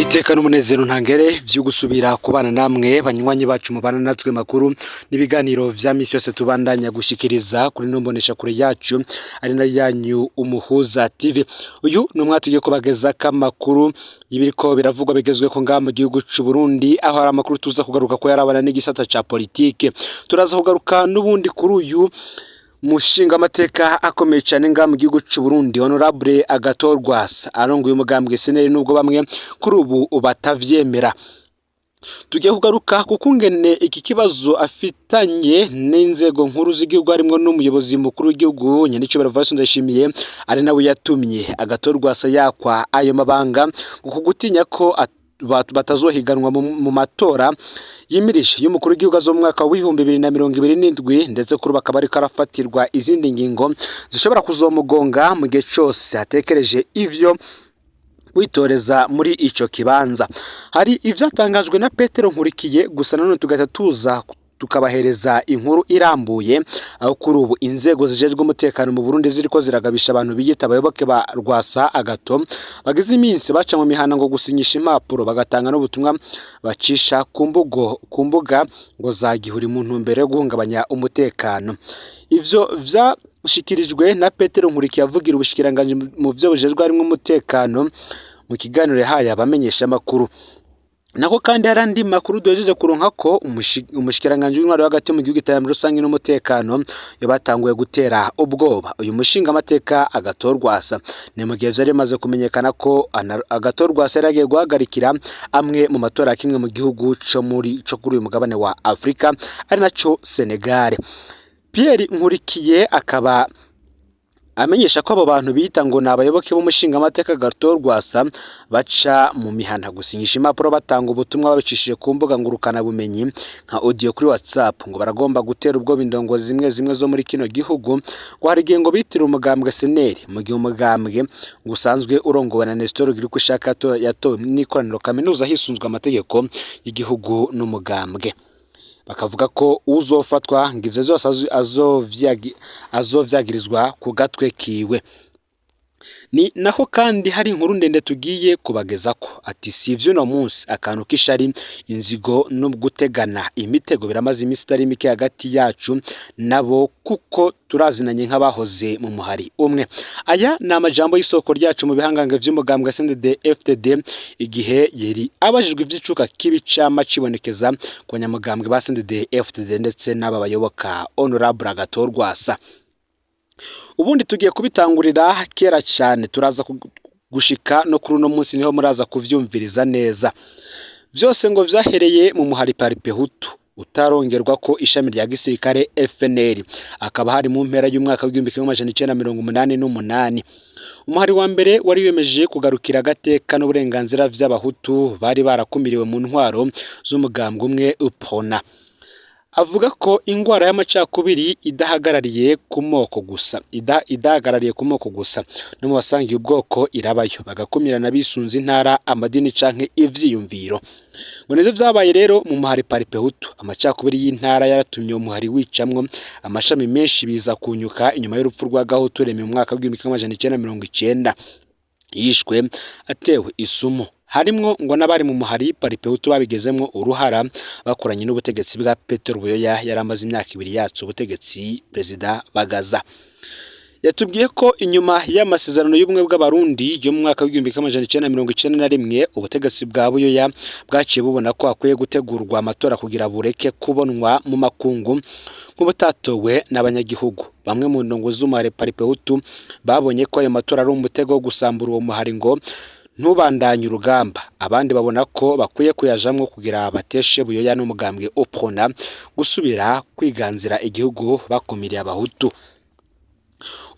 Iteka n'umunezero ntangere vyo gusubira kubana namwe, banywanyi bacu mubana natwe, makuru n'ibiganiro vya misi yose tubandanya gushikiriza kuri nombonesha kure yacu, ari nayo yanyu Umuhuza TV. Uyu ni umwaka tugiye kubageza amakuru y'ibiriko biravugwa bigezweho ngaha mu gihugu c'u Burundi, aho hari amakuru tuza kugaruka ko yarabana n'igisata ca politike. Turaza kugaruka n'ubundi kuri uyu mushinga amateka akomeye cyane ngaha mu gihugu c'u Burundi, Honorable Agathon Rwasa, arongoye umugambwe CNL, nubwo bamwe kuri ubu batavyemera. Tugiye kugaruka kuko ngene iki kibazo afitanye n'inzego nkuru z'igihugu, harimwo n'umuyobozi mukuru w'igihugu, Nyenicubahiro Evariste Ndayishimiye, ari nawe yatumye Agathon Rwasa yakwa ayo mabanga, kuko gutinya ko batazohiganwa mu matora yimirije y'umukuru w'igihugu azo mu mwaka w'2027, ndetse kuri ubu akaba ariko arafatirwa izindi ngingo zishobora kuzomugonga mu gihe cose atekereje ivyo witoreza muri ico kibanza. Hari ivyatangajwe na Petero Nkurikiye, gusa nanone tugahita tuza tukabahereza inkuru irambuye, aho kuri ubu inzego zijejwe umutekano mu Burundi ziriko ziragabisha abantu biyita abayoboke ba Rwasa Agathon, bagize iminsi baca mu mihana ngo gusinyisha impapuro, bagatanga n'ubutumwa bacisha ku mbuga ngo za gihuri mu ntumbero yo guhungabanya umutekano. Ivyo vyashikirijwe na Petero Nkurikiye, avugira ubushikiranganji mu vyo bujejwe harimwo umutekano, mu kiganiro yahaye abamenyeshamakuru. Nako kandi hari andi makuru duhejeje kuronka ko umushikiranganji w'intwaro hagati mu gihugu, iterambere rusange n'umutekano, yo batanguye gutera ubwoba uyu mushinga amateka Agathon Rwasa. Ni mu gihe vyari bimaze kumenyekana ko Agathon Rwasa yari agiye guhagarikira amwe mu matora ya kimwe mu gihugu co kuri uyu mugabane wa Afrika, ari naco Senegal. Pierre Nkurikiye akaba amenyesha ko abo bantu bita ngo ni abayoboke b'umushingamateka Agathon Rwasa baca mu mihana gusinyisha impapuro, batanga ubutumwa babicishije ku mbuga ngurukanabumenyi nka audio kuri WhatsApp, ngo baragomba gutera ubwoba indongo zimwe zimwe zo muri kino gihugu. Ngo hari igihe ngo bitira umugambwe CNL, mu gihe umugambwe ngo usanzwe urongowe na Nestor Girikushaka, yatowe n'ikoraniro kaminuza hisunzwe amategeko y'igihugu n'umugambwe. Bakavuga ko uzofatwa ngo ivyo vyose azovyagirizwa ku gatwe kiwe. Ni naho kandi hari inkuru ndende tugiye kubagezako. Ati si ivy'uno munsi, akantu k'ishari, inzigo no gutegana imitego biramaze iminsi itari mike hagati yacu nabo, kuko turazinanye nk'abahoze mu muhari umwe. Aya ni amajambo y'isoko ryacu mu bihangange vy'umugambwe CNDD FDD, igihe yari abajijwe ivy'icuka kibi cama cibonekeza ku banyamugambwe ba CNDD FDD ndetse n'aba bayoboka Honorable Agathon Rwasa. Ubundi tugiye kubitangurira kera cyane, turaza gushika no kuri uno munsi, niho muraza kuvyumviriza neza. Vyose ngo vyahereye mu muhari Palipehutu utarongerwa ko ishami rya gisirikare FNL, akaba hari mu mpera y'umwaka w'1988. Umuhari wa mbere wari wiyemeje kugarukira agateka n'uburenganzira vy'abahutu bari barakumiriwe mu ntwaro z'umugambwe umwe UPRONA. Avuga ko ingwara y'amacakubiri idahagarariye ku moko gusa, idahagarariye ku moko gusa, no mu basangiye ubwoko irabayo, bagakumirana bisunze intara, amadini canke ivyiyumviro. Ngo nivyo vyabaye rero mu muhari Palipehutu. Amacakubiri y'intara yaratumye uwo muhari wicamwo amashami menshi, biza kunyuka inyuma y'urupfu rwa Gahutu Remy mu mwaka w'1990, yishwe atewe isumu. Harimwo ngo n'abari mu muhari Palipehutu babigezemwo uruhara, bakoranye n'ubutegetsi bwa Petero Buyoya, yari amaze imyaka 2 yatse ubutegetsi Perezida Bagaza. Yatubwiye ko inyuma y'amasezerano y'ubumwe bw'abarundi yo mu mwaka w'1991, ubutegetsi bwa Buyoya bwaciye bubona ko hakwiye gutegurwa amatora kugira bureke kubonwa mu makungu nk'ubutatowe n'abanyagihugu. Bamwe mu ndongo z'umuhari Palipehutu babonye ko ayo matora ari umutego wo gusambura uwo muhari ngo ntubandanye urugamba, abandi babona ko bakwiye kuyajamwo kugira bateshe Buyoya n'umugambwe UPRONA gusubira kwiganzira igihugu bakumiriye abahutu.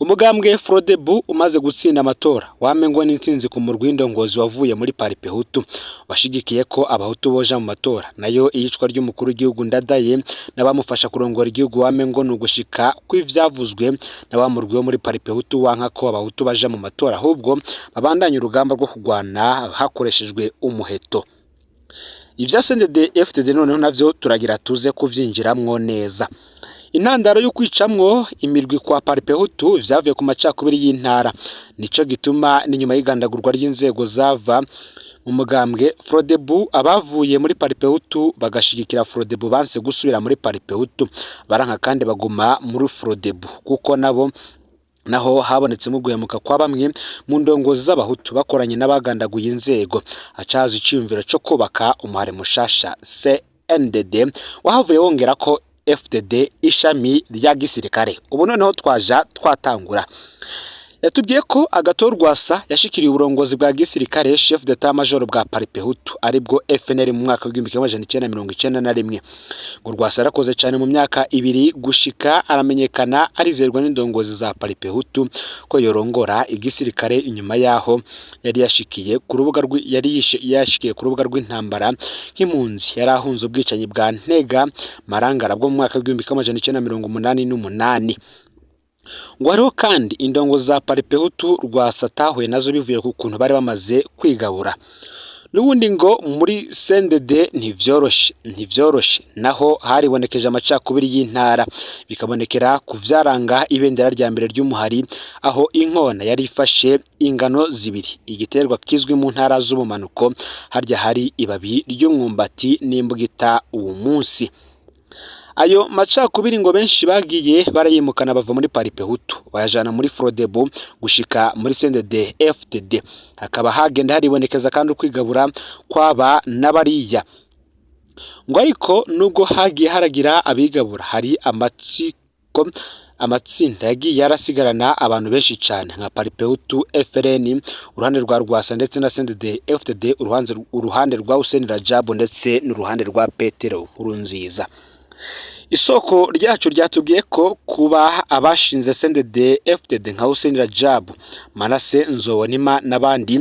Umugambwe Frodebu umaze gutsinda amatora, wamengo n'intsinzi ku murwi w'indongozi wavuye muri Palipehutu washigikiye ko abahutu boja mu matora. Nayo iyicwa ry'umukuru w'igihugu Ndadaye n'abamufasha kurongora igihugu, wamengo ni ugushika kw'ivyavuzwe na wa murwi wo muri Palipehutu wanka ko abahutu baja mu matora, ahubwo babandanya urugamba rwo kugwana hakoreshejwe umuheto. Ivya CNDD FDD noneho navyo turagira tuze kuvyinjiramwo neza. Intandaro yo kwicamwo imirwi kwa Palipehutu vyavuye ku macakubiri y'intara. Nico gituma n'inyuma y'igandagurwa ry'inzego zava mu Mu mugambwe Frodebu, abavuye muri Palipehutu bagashigikira Frodebu banse gusubira muri Palipehutu, baranka kandi baguma muri Frodebu, kuko nabo naho habonetsemo guhemuka kwa bamwe mu ndongozi z'abahutu bakoranye n'abagandaguye inzego. Hacaza iciyumviro co kubaka umuhare mushasha CNDD, wahavuye wongera ko FDD, ishami rya gisirikare. Ubu noneho twaja twatangura. Yatubwiye ko Agathon Rwasa yashikiriye uburongozi bwa gisirikare, chef d'état major bwa Palipehutu, aribwo FNL, mu mwaka w'1991. Ngo Rwasa yarakoze cyane mu myaka 2 gushika aramenyekana, arizerwa n'indongozi za Palipehutu ko yorongora igisirikare, inyuma yaho yari yashikiye ku rubuga yari yashikiye ku rubuga rw'intambara nk'impunzi, yari ahunze ubwicanyi bwa Ntega Marangara bwo mu mwaka w'1988. Ngo hariho kandi indongo za Palipehutu Rwasa atahuye nazo bivuye ku kuntu bari bamaze kwigabura. N'ubundi ngo muri CNDD ntivyoroshe, ntivyoroshe naho haribonekeje amacakubiri y'intara, bikabonekera ku vyaranga ibendera rya mbere ry'umuhari, aho inkona yari ifashe ingano zibiri, igiterwa kizwi mu ntara z'ubumanuko, harya hari ibabi ry'umwumbati n'imbugita uwo munsi. Ayo macakubiri ngo benshi bagiye barayimukana bava muri Palipehutu bayajana muri Frodebu gushika muri CNDD FDD. Hakaba hagenda haribonekeza kandi ukwigabura kwaba n'abariya. Ngo ariko nubwo hagiye haragira abigabura, hari amatsiko amatsinda yagiye arasigarana abantu benshi cyane, nka Palipehutu FLN, uruhande rwa Rwasa, ndetse na CNDD FDD, uruhande rwa Hussein Rajabu ndetse n'uruhande rwa Petero Nkurunziza. Isoko ryacu ryatubwiye ko kuba abashinze CNDD FDD nka Hussein Rajabu, Manase Nzobonima n'abandi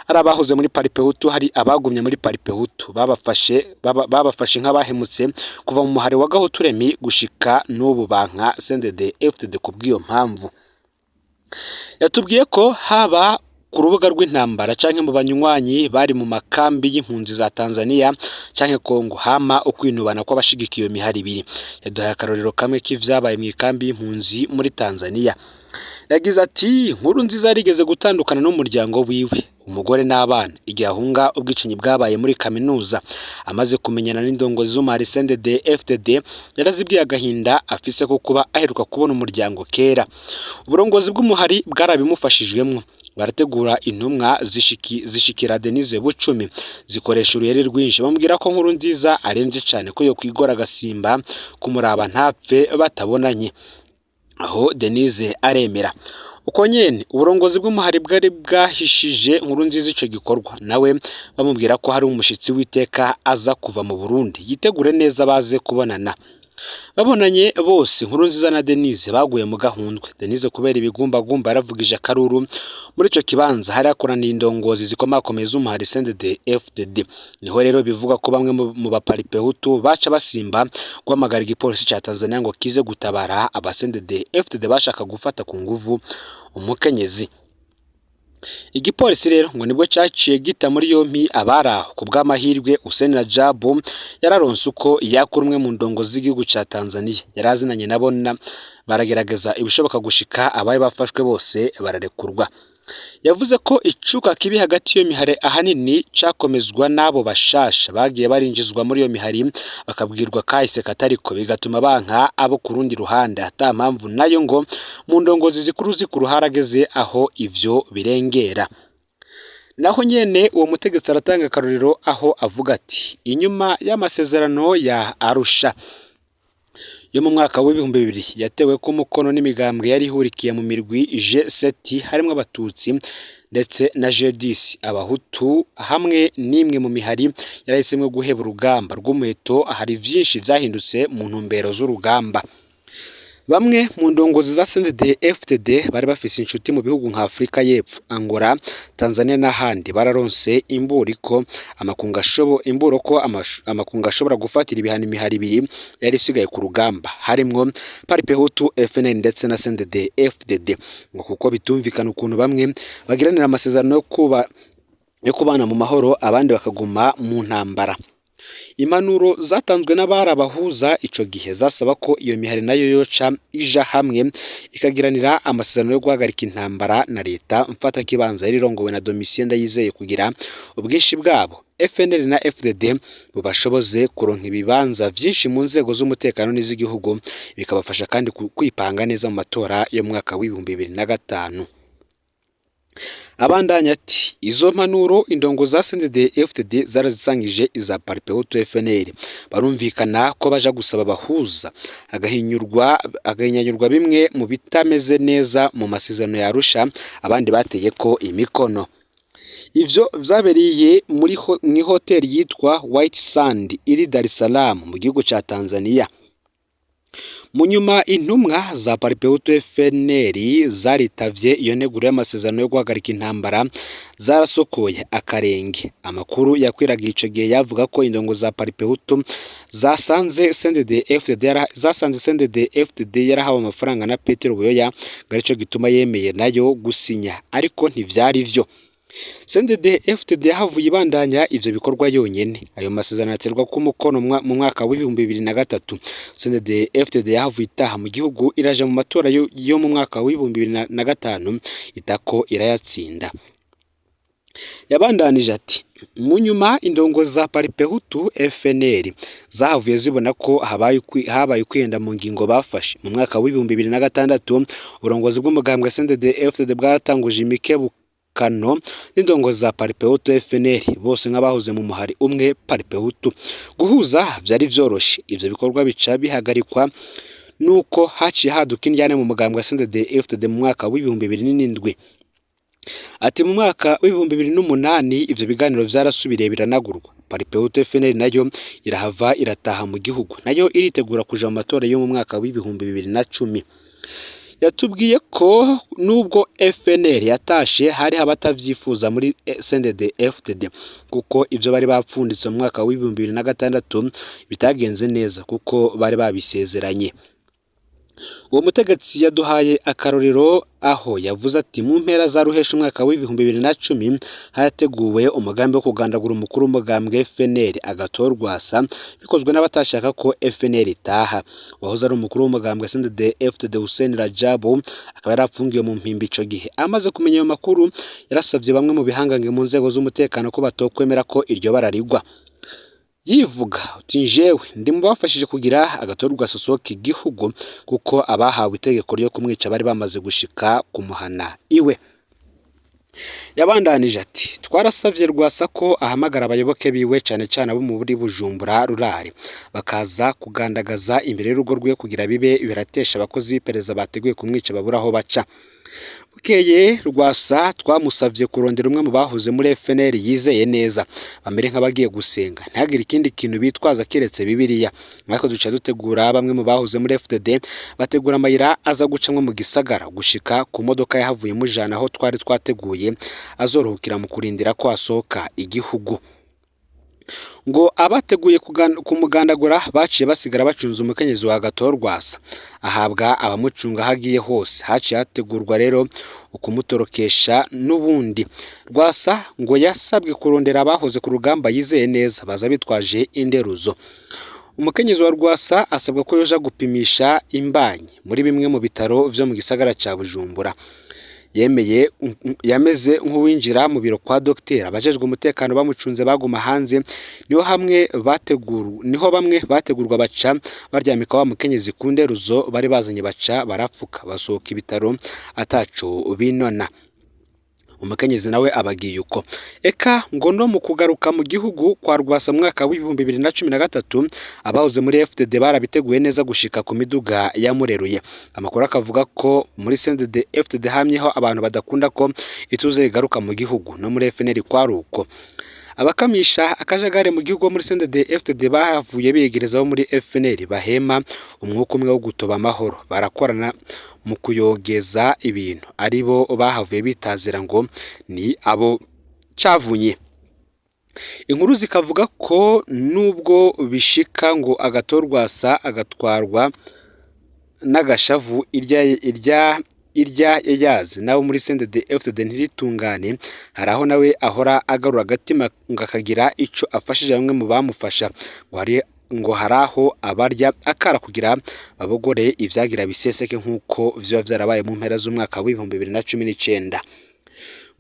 ari abahoze muri Palipehutu, hari abagumye muri Palipehutu babafashe nk'abahemutse kuva mu muhari wa Gahutu Remi gushika n'ubu banka CNDD FDD kubw'iyo mpamvu. Yatubwiye ko haba ku rubuga rw'intambara canke mu banywanyi bari mu makambi y'impunzi za Tanzania canke Kongo, hama ukwinubana kw'abashigikiye iyo mihari ibiri. Yaduhaye akarorero kamwe k'ivyabaye mu ikambi y'impunzi muri Tanzania. Yagize ati: "Nkurunziza yarigeze gutandukana n'umuryango wiwe, umugore n'abana, igihe ahunga ubwicanyi bwabaye muri kaminuza. Amaze kumenyana n'indongozi z'umuhari CNDD FDD, yarazibwiye agahinda afise ko kuba aheruka kubona umuryango kera. Uburongozi bw'umuhari bwarabimufashijwemwo, barategura intumwa zishikira Denise Bucumi, zikoresha uruheri rwinshi, bamubwira ko Nkurunziza aremvye cane, ko yokwigora agasimba kumuraba, ntapfe batabonanye." Aho Denise aremera uko nyene. Uburongozi bw'umuhari bwari bwahishije Nkurunziza ico gikorwa, nawe bamubwira ko hari umushitsi w'iteka aza kuva mu Burundi, yitegure neza baze kubonana. Babonanye bose, Nkurunziza na Denise, baguye mu gahundwe. Denise kubera ibigumbagumba yaravugije akaruru. Muri ico kibanza hari hakoraniye indongozi zikomakomeye z'umuhari CNDD FDD. Niho rero bivuga ko bamwe mu baparipehutu baca basimba guhamagara igipolisi ca Tanzania ngo kize gutabara aba CNDD FDD bashaka gufata ku nguvu umukenyezi. Igipolisi rero ngo nibwo caciye gita muri yompi abari aho. Ku bw'amahirwe, Hussein Rajabu yararonse uko yakura umwe mu ndongo z'igihugu ca Tanzania yari azinanye nabo, baragerageza ibishoboka gushika abari bafashwe bose bararekurwa. Yavuze ko icuka kibi hagati y'iyo mihari ahanini cakomezwa n'abo bashasha bagiye barinjizwa muri iyo mihari, bakabwirwa kahise katariko, bigatuma banka abo ku rundi ruhande ata mpamvu nayo. Ngo mu ndongozi zikuru zikuru harageze aho ivyo birengera. Naho nyene uwo mutegetsi aratanga akarorero, aho avuga ati: "Inyuma y'amasezerano ya Arusha yo mu mwaka w'2000, yatewe ko umukono n'imigambwe yari ihurikiye mu mirwi G7, harimwo abatutsi, ndetse na G10, abahutu, hamwe n'imwe mu mihari yarahisemwo guheba urugamba rw'umuheto, hari vyinshi vyahindutse mu ntumbero z'urugamba. Bamwe mu ndongozi za CNDD FDD bari bafise inshuti mu bihugu nka Afurika y'Epfo, Angola, Tanzania n'ahandi, bararonse imburo ko amakungu ashobora gufatira ibihano imihari ibiri yari isigaye ku rugamba, harimwo Palipehutu FNL ndetse na CNDD FDD, ngo kuko bitumvikana ukuntu bamwe bagiranira amasezerano yo kubana mu mahoro, abandi bakaguma mu ntambara." Impanuro zatanzwe n'abari abahuza ico gihe zasaba ko iyo mihari nayo yoca ija hamwe ikagiranira amasezerano yo guhagarika intambara na leta mfatakibanza yari irongowe na Domitien Ndayizeye kugira ubwinshi bwabo FNL na FDD bubashoboze kuronka ibibanza vyinshi mu nzego z'umutekano n'iz'igihugu, bikabafasha kandi kwipanga neza mu matora yo mu mwaka w'2005. Abandanya ati izo mpanuro indongo za CNDD FDD zarazisangije iza Palipehutu FNL, barumvikana ko baja gusaba abahuza agahinyanyurwa bimwe mu bitameze neza mu masezerano ya Arusha abandi bateye ko imikono. Ivyo vyabereye muri mw'ihoteli yitwa White Sand iri Dar es Salaam mu gihugu ca Tanzania. Mu nyuma intumwa za Palipehutu FNL zaritavye iyo nteguro y'amasezerano yo guhagarika intambara zarasokoye akarenge. Amakuru yakwiragiye ico gihe yavuga ko indongo za Palipehutu zasanze CNDD FDD zasanze CNDD FDD yarahawe amafaranga na Petero Buyoya, ngo arico gituma yemeye nayo gusinya, ariko ntivyari vyo. CNDD FDD yahavuye ibandanya ivyo bikorwa yonyene. Ayo masezerano aterwa ku mukono mu mwaka w'2003. CNDD FDD yahavuye itaha mu gihugu iraja mu matora yo mu mwaka w'2005 itako irayatsinda. Yabandanije ati mu nyuma indongo za Palipehutu FNL zahavuye zibona ko habaye ukwihenda mu ngingo bafashe. Mu mwaka w'2006 uburongozi bw'umugambwe CNDD FDD bwaratanguje imikebukano n'indongo za Palipehutu FNL bose nk'abahoze mu muhari umwe Palipehutu. Guhuza vyari vyoroshe, ivyo bikorwa bica bihagarikwa nuko haciye haduka indyane mu mugambwe wa CNDD FDD mu mwaka w'2007. Ati mu mwaka w'2008 ivyo biganiro vyarasubiriye biranagurwa. Palipehutu FNL nayo irahava irataha mu gihugu, nayo iritegura kuja mu matora yo mu mwaka w'2010. Yatubwiye ko nubwo FNL yatashe hari abatavyifuza muri CNDD FDD, kuko ivyo bari bapfunditse mu mwaka w'2006 bitagenze neza kuko bari babisezeranye. Uwo mutegetsi yaduhaye akarorero aho yavuze ati mu mpera za ruhesha umwaka w'2010 hateguwe umugambi wo kugandagura umukuru w'umugambwe FNL Agathon Rwasa, bikozwe n'abatashaka ko FNL itaha. Wahoze ari umukuru w'umugambwe CNDD FDD Hussein Rajabu akaba yarapfungiwe mu mpimbi ico gihe. Amaze kumenya ayo makuru yarasavye bamwe mu bihangange mu nzego z'umutekano ko batokwemera ko iryo bara rigwa. Yivuga uti njewe ndi mu bafashije kugira Agathon Rwasa asohoka igihugu kuko abahawe itegeko ryo kumwica bari bamaze gushika kumuhana iwe. Yabandanije ati twarasavye Rwasa ko ahamagara abayoboke biwe cane cane abo muri Bujumbura rurare bakaza kugandagaza imbere y'urugo rwiwe kugira bibe biratesha abakozi b'iperereza bateguye kumwica babura aho baca. Bukeye Rwasa twamusavye kurondera umwe mu bahoze muri FNL yizeye neza, bamere nk'abagiye gusenga, ntihagire ikindi kintu bitwaza keretse Bibiliya. Ariko duca dutegura bamwe mu bahoze muri FDD bategura amayira aza gucamwo mu gisagara gushika ku modoka yahavuye mujana aho twari twateguye azorohukira mu kurindira ko asohoka igihugu. Ngo abateguye kumugandagura baciye basigara bacunze umukenyezi wa Agathon Rwasa, ahabwa abamucunga aho agiye hose. Haciye hategurwa rero ukumutorokesha n'ubundi. Rwasa ngo yasabwe kurondera abahoze ku rugamba yizeye neza, baza bitwaje inderuzo. Umukenyezi wa Rwasa asabwa ko yoja gupimisha imbanyi muri bimwe mu bitaro vyo mu gisagara ca Bujumbura. Yemeye yameze nk'uwinjira mu biro kwa dogiteri, abajejwe umutekano bamucunze baguma hanze, niho bamwe bategurwa baca baryamika wa mukenyezi ku nderuzo bari bazanye, baca barapfuka basohoka ibitaro ataco binona. Umukenyezi nawe abagiye uko. Eka ngo no mu kugaruka mu gihugu kwa Rwasa mu mwaka w'2013 abahoze muri FDD barabiteguye neza gushika ku miduga yamureruye. Amakuru akavuga ko muri CNDD FDD hamyeho abantu badakunda ko ituze rigaruka mu gihugu, no muri FNL kwari uko. Abakamisha akajagari mu gihugu muri CNDD FDD bahavuye biyegereza abo muri FNL bahema umwuka umwe wo gutoba amahoro, barakorana mu kuyogeza ibintu, aribo bahavuye bitazira ngo ni abo cavunye. Inkuru zikavuga ko nubwo bishika ngo Agathon Rwasa agatwarwa n'agashavu irya Irya yayazi nabo muri CNDD FDD ntiritungane. Hari aho nawe ahora agarura agatima ngo akagira ico afashije bamwe mu bamufasha, ngo hari aho abarya akara kugira babogore ivyagira biseseke, nk'uko vyoba vyarabaye mu mpera z'umwaka w'2019.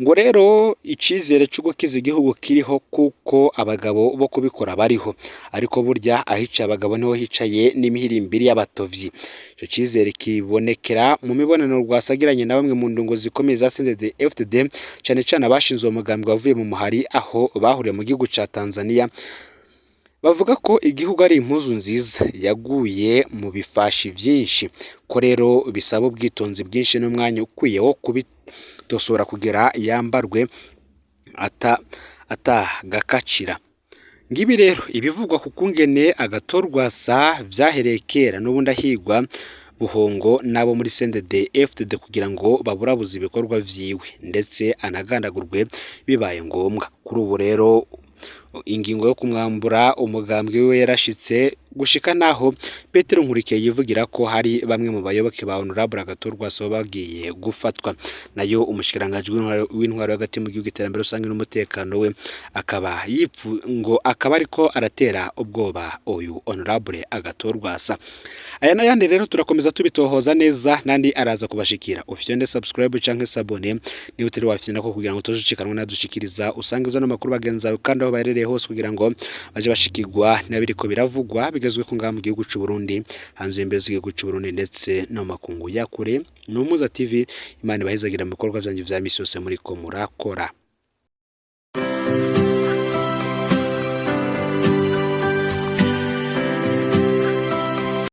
Ngo rero icizere co gukiza igihugu kiriho, kuko abagabo bo kubikora bariho, ariko burya ahicaye abagabo niho hicaye n'imihirimbiri y'abatovyi. Ico cizere kibonekera mu mibonano rwasagiranye na bamwe mu ndongo zikomeye za CNDD FDD, cane cane abashinze uwo mugambi wavuye mu muhari, aho bahuriye mu gihugu ca Tanzania. Bavuga ko igihugu ari impuzu nziza yaguye mu bifashi vyinshi, ko rero bisaba ubwitonzi bwinshi n'umwanya ukwiye wo kubitosora kugira yambarwe ata atagakacira. Ngibi rero ibivugwa ku kungene Agathon Rwasa vyahereye kera n'ubundi ahigwa buhongo n'abo muri CNDD FDD kugira ngo baburabuze ibikorwa vyiwe, ndetse anagandagurwe bibaye ngombwa. Kuri ubu rero ingingo yo kumwambura umugambwe we yarashitse, gushika naho Petero Nkurikiye yivugira ko hari bamwe mu bayoboke ba Honorable Agathon Rwasa bagiye gufatwa. Nayo umushikiranganji w'intwaro hagati mu gihugu, iterambere rusange n'umutekano we akaba yipfu ngo akaba ariko aratera ubwoba uyu Honorable Agathon Rwasa. Aya n'ayandi rero turakomeza tubitohoza neza, nandi araza kubashikira. Ufyonde subscribe canke s'abonner niba utari wafyonda ko, kugira ngo tujucikanwe nadushikiriza, usange zano makuru bagenzi bawe kandi aho baherereye hose, kugira ngo baje bashikirwa n'abiriko biravugwa bigezwe ko ngaha mu gihugu c'u Burundi, hanze y'imbibe z'igihugu c'u Burundi, ndetse no mu makungu ya kure. Ni Umuhuza TV. Imana ibahezagira mu bikorwa vyanyu vya misi yose muriko murakora.